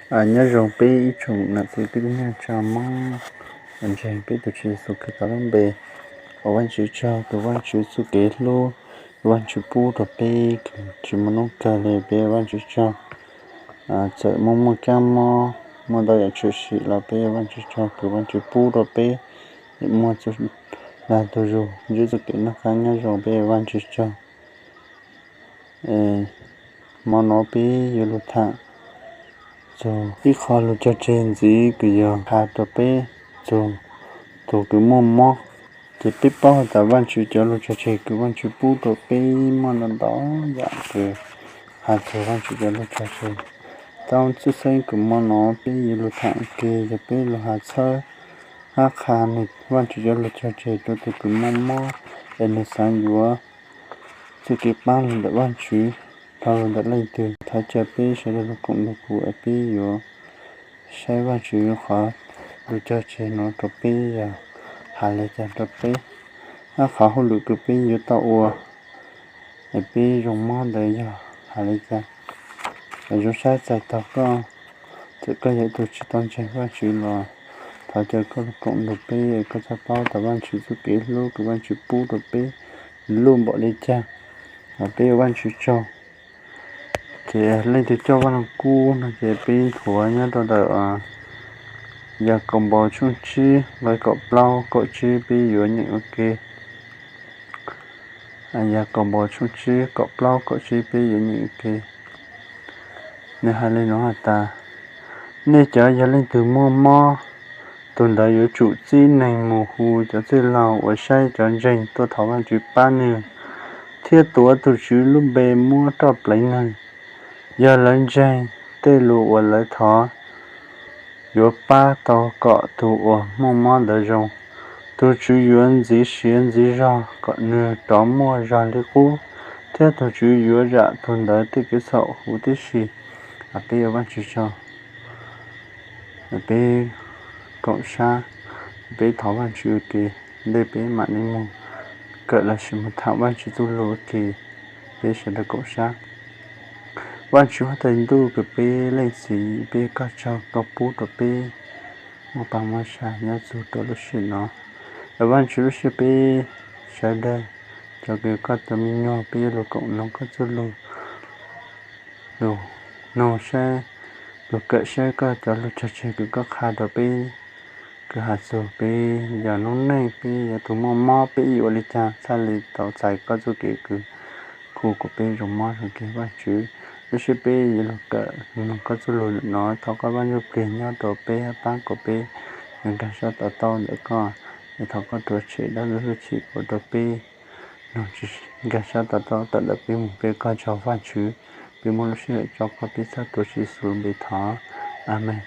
Nyob zoo peb ib tsoom nam txiv kwv tij neej tsa Hmoob, ntseeg peb tus Tswv Yexus Khetos lub npe. Ua Vajtswv tsaug tus Vajtswv txuj kev hlub, tus Vajtswv pub rau peb kws tsis muaj hnub kawg li, peb ua Vajtswv tsaug. Txawm muaj muaj kab mob, muaj ntau yam tshwm sim los peb ua Vajtswv tsaug kws Vajtswv pub rau peb muaj txuj lag txuj zug ntsib txuj kev noj qab nyob zoo, peb ua Vajtswv tsaug. Hmo no peb yuav lug tham txug ib qho lug cog tseg ntxiv kws yog has rau peb txug tus kws muaj mob. Ces peb paub has tas Vajtswv cov lug cog tseg kws Vajtswv pub rau peb muaj ntau ntau yam kws has txug Vajtswv cov lug cog tseg. Tau txuj xeeb kws hmo no peb yuav lug tham ua ke yog peb lug has txhawb hab qha nwg Vajtswv cov lug cog tseg rau tug kws muaj mob es nwg xaav yuav txuj kev paab lug ntawm Vajtswv dhau lug ntawm leej twg. Thov caw peb sawv daws lug koom nrug kuv es peb yuav saib Vajtswv qhov lug cog tseg no rau peb yog has le caag rau peb, hab qhov hauj lwm kws peb yuav tau ua es peb zoo mob ntawd yog has le caag. Zoo sab txais tau koj, txawm koj yog ib tug tsis tau ntseeg Vajtswv los thov caw koj lug koom nrug peb es koj txhaj paub tas Vajtswv txuj kev hlub kws Vajtswv pub rau peb lub npaum le caag. Peb ua Vajtswv tsaug. Ces leej twg coj Vaj Lug Kub no ces peb nthuav nyob rau ntawm Yakaunpaus tshooj tsib nqe kaum plaub kaum tsib peb yuav nyeem ua ke. Yakaunpaus tshooj tsib kaum plaub kaum tsib peb yuav nyeem ua ke. Nws has le nuav has tas, nej cov yog leej twg muaj mob, tug ntawd yuav tsum txib neeg mus hu cov txwj laug uas saib cov ntseeg tuaj thov Vajtswv pab nwg, thiab tuav tug Tswv lub npe muab roj pleev nwg. Yog lawv ntseeg tej lus uas lawv thov, yuav pab tau kom tug uas muaj mob ntawd zoo. Tug Tswv yuav ntxiv siav ntxiv zog kom nwg rov muaj zog li qub, thiab tug Tswv yuav zam tug ntawd tej kev txhaum huv tib si. Peb ua Vajtswv tsaug. Peb koom sab, peb thov Vajtswv ua ke, ntej peb mam li moog kawm lossis moog tham Vajtswv txuj lug ua ke, peb sawv daws koom sab. Vajtswv huab tais ntuj kws peb leej txiv, peb ua koj tsaug koj pub rau peb muaj paj muaj sab nyob txug rau lub sij hawm no. Vajtswv, lub sij hawm peb sawv daws cov kws koj cov me nyuam peb yuav lug koom noog koj txuj lug, lug noog saib, lug kawm saib koj cov lug cog tseg kws koj qha rau peb, kws has txug peb yog noob neej, peb yog tug muaj mob, peb yuav ua le caag txhaj le tau txais koj txuj kev kws khu kom peb zoo mob zoo keg. Vajtswv, lub sij hawm peb yuav lug kawm noog koj txuj lug ntawm no, thov koj Vaj Ntsuj Plig nyob rau peb, pab kom peb yuav nkag sab to taub ntawm koj, es thov koj rhuav tshem dab tsi lub txim pub rau peb, noog tsis nkag sab to taub tawm ntawm peb mus. Peb ua koj tsaug Vajtswv, peb muab lub sij hawm tso koj, peb txhaj tuav Tswv Yexus lub npe thov, Amees.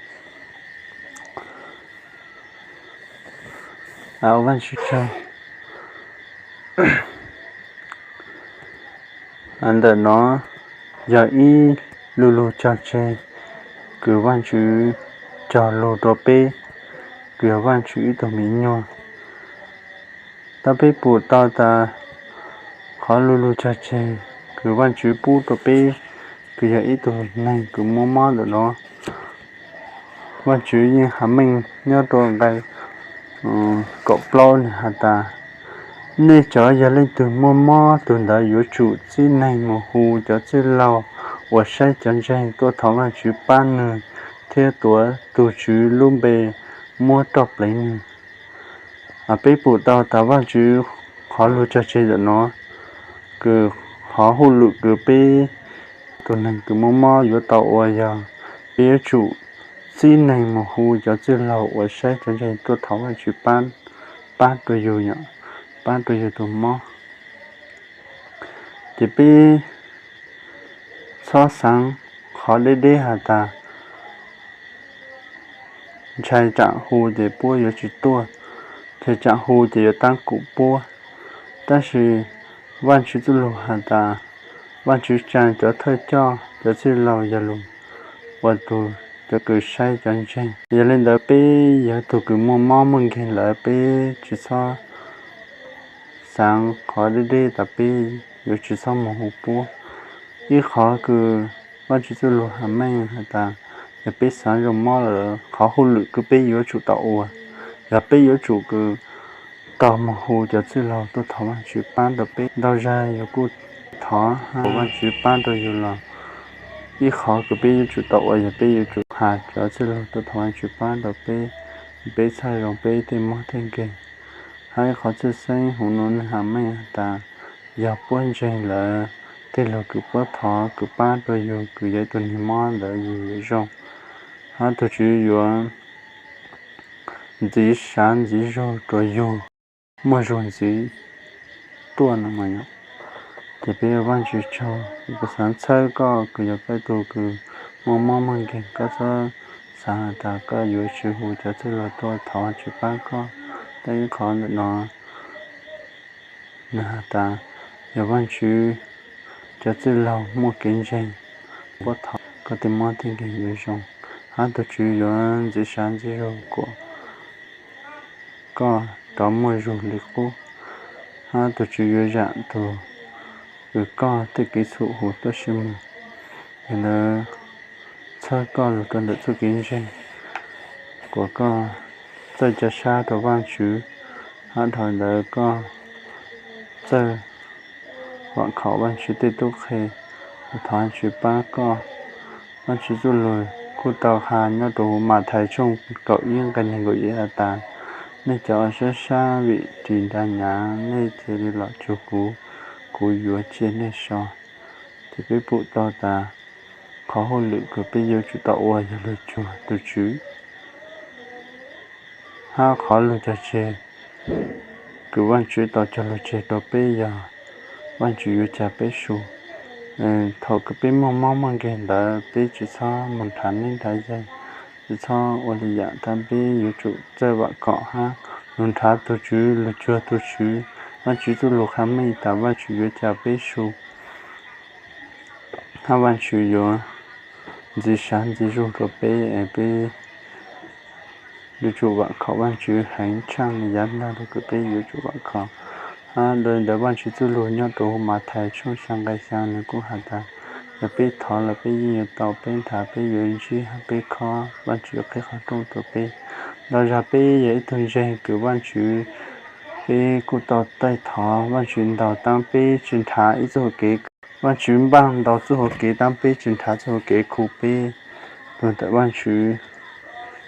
Ua Vajtswv tsaug. Ntawm no yog ib lu lug cog tseg kws Vajtswv cog lug rau peb kws yog Vajtswv ib tug me nyuam. Tau peb pum tau tas qhov lu lug cog tseg kws Vajtswv pub rau peb kws yog ib tug neeg kws muaj mob ntawm no, Vajtswv yeej has meej nyob rau nqai kaum plaub nwg has tas, nej cov yog leej twg muaj mob, tug ntawd yuav tsum txib neeg mus hu cov txwj laug uas saib cov ntseeg tuaj thov Vajtswv pab nwg thiab tuav tug Tswv lub npe muab roj pleev nwg. Peb pum tau tas Vajtswv qhov lug cog tseg ntawm no kws qhov hauj lwm kws peb tug neeg kws muaj mob yuav tau ua yog peb yuav tsum txib neeg mus hu cov txwj laug uas saib cov ntseeg tuaj thov Vajtswv pab rau yug, pab rau yug tug mob. Ces peb txhob xaav qhov deb deb has tas ntshai tsaam hu ces puab yuav tsis tuaj, ntshai tsaam hu ces yuav taab kuv puab. Tab sis Vajtswv txuj lug has tas Vajtswv tsaa cov thawj coj, cov txwj laug yog lug ua tug, cov kws saib cov ntseeg. Yog le ntawd peb yog tug kws muaj mob muaj nkeeg lawm peb tsis txhob xaav qhov deb deb tas peb yuav tsis txhob moog hu puab. Ib qhov kws Vajtswv txuj lug has meej has tas Yog peb xav zoo mob lawm, qhov hauj lwm kws peb yuav tsum tau ua, yog peb yuav tsum kws tau moog hu cov txwj laug tuaj thov Vaajtswv paab rau peb. Ntau zag yus kuj thov hab Vaajtswv paab rau yus los, ib qhov kws peb yuav tsum tau ua yog peb yuav tsum has cov txwj laug tuaj thov Vaajtswv paab rau peb, peb txhaj zoo peb tej mob tej nkeeg. Hab ib qhov txhaj xeeb huv nuav nwg has meej has tas, yog puab ntseeg lawm tej lug kws puab thov kws paab rau yug kws yog ib tug neeg mob ntawd yug yuav zoo, hab tug Tswv yuav ntxiv sav ntxiv zug rua yug muaj zug ntxiv tuaj no mas yog. Ces peb ua Vaajtswv tsaug, kuv xaav txhawb koj kws yog koj ib tug kws muaj mob muaj nkeeg, koj txhob xaav has tas koj yuav tsis hu cov txwj laug tuaj thov Vaajtswv paab koj. Tab ib qhov ntawm no nwg has tas, yog Vaajtswv cov txwj laug muaj kev ntseeg, puab thov koj tej mob tej nkeeg yuav zoo, hab tug Tswv yuav ntxiv sav ntxiv zug kuas koj rov muaj zug li qub, hab tug Tswv yuav zam tug kws koj tej kev txhum huv tuab si moog. Yog ntawd txhawb koj lug rua ntawm txuj kev ntseeg, kuas koj txawj ca sab rua Vaajtswv, hab dhau ntawd koj txawj vaam khom Vaajtswv tej tub qhe, thov Vaajtswv paab koj. Vaajtswv txuj lug kuj tau has nyob rua huv Mathais tshooj kaum ib nqe neeg nkaum ib has tas, nej cov sab sab vim ris nra nyav, nej cia li los cuag kuv, kuv yuav cia nej so. Ces peb pum tau tas, qhov hauj lwm kws peb yuav tsum tau ua yog lug cuag tug Tswv, hab qhov lug cog tseg kws Vaajtswv tau cog lug tseg rua peb yog Vaajtswv yuav ca peb su. Thaum kws peb muaj mob muaj nkeeg ntawd peb tsis txhob moog nrhav neeb nrhav yaig, tsis txhob ua li yaam tas peb yuav tsum txawj vaam khom hab lug nrhav tug Tswv lug cuag tug Tswv. Vaajtswv txuj lug qha meej tas Vaajtswv yuav ca peb su, hab Vaajtswv yuav ntxiv sav ntxiv zug rua peb es peb yuav tsum vaam khom Vaajtswv heev tshaaj le yav tag lug kws peb yuav tsum vaam khom. Hab dua li ntawd Vaajtswv txuj lug nyob rua huv Mathais tshooj xyaa nqe xyaa nwg kuj has tas, yog peb thov los peb yeej yuav tau, peb nrhav peb yuav ntsib, hab peb khob Vaajtswv yuav qhib qhov rooj rua peb. Ntau zag peb yog ib tug ntseeg kws Vaajtswv, peb kuj tau taij thov Vaajtswv ntau taab peb tsis nrhav ib txuj hauv kev, Vaajtswv npaaj ntau txuj hauv kev taab peb tsis nrhav txuj hauv kev khu peb lug ntawm Vaajtswv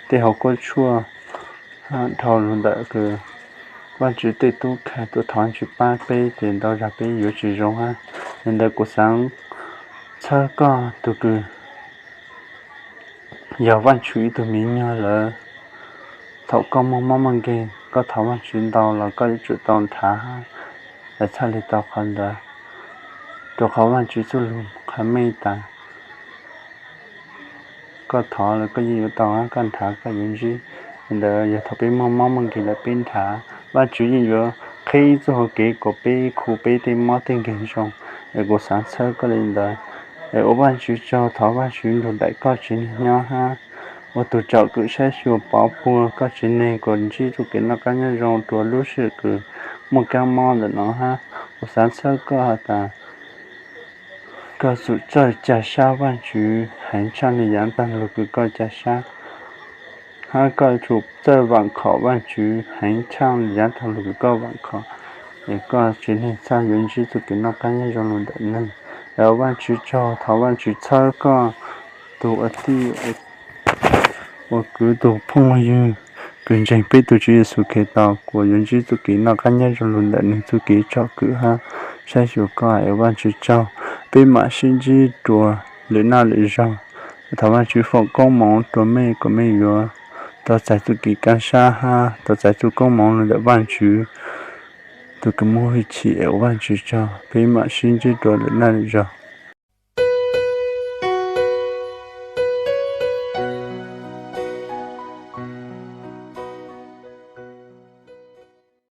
tej hauv kuab tshuaj, dhau lug ntawm kws Vaajtswv tej tub qhe tuaj thov Vaajtswv paab peb ces ntau zag peb yuav tsis zoo hab. Yog li ntawd kuv xaav txhawb koj tug kws yog Vaajtswv ib tug miv nyuag lawm, thaum koj muaj mob muaj nkeeg koj thov Vaajtswv ntau los koj yuav tsum tau nrhav hab txhaj le tau qhov ntawd, rua qhov Vaajtswv txuj lug qha meej tas koj thov los koj yeej yuav tau hab koj nrhav koj yuav ntsib. Li ntawd yog thaum peb muaj mob muaj nkeeg lawm peb nrhav, Vaajtswv yeej yuav qhib ib txuj hauv kev kuas peb khu peb tej mob tej nkeeg zoo. Es kuv xaav txhawb koj li ntawd, es ua Vaajtswv tsaug, thov Vaajtswv nrug daim koj tsev neeg nyob hab ua tug tsom kwm saib xyuas pov puag koj tsev neeg kuas ntsib txuj kev noj qab nyob zoo rua lub sij hawm kws muaj kaab mob ntawm no hab. Kuv xaav txhawb koj has tas koj tsum txawj ca sab Vaajtswv heev tshaaj le yav tag lug kws koj ca sab, hab koj tsum txawj vaam khom Vaajtswv heev tshaaj le yav tag lug kws koj vaam khom, es koj tsev neeg txhaj yuav ntsib txuj kev noj qab nyob zoo lug ntawm neeg. Es ua Vaajtswv tsaug, thov Vaajtswv txhawb koj tug ua tij ua kwv, tug phooj ywg kws ntseeg peb tug Tswv Yexus Khetos kuas yuav ntsib txuj kev noj qab nyob zoo lug ntawm nwg txuj kev tsom kwm hab saib xyuas koj. Es ua Vaajtswv tsaug, peb maam sib ntsib rua lwm naj lwm zaug. Thov Vaajtswv foom koob moov rua mej kuas mej yuav tau txais txuj kev kaaj sab hab tau txais txuj koob moov lug ntawm Vaajtswv tug kws muaj hwj chim. Es ua Vaajtswv tsaug, peb maam sib ntsib rua lwm naj lwm zaug.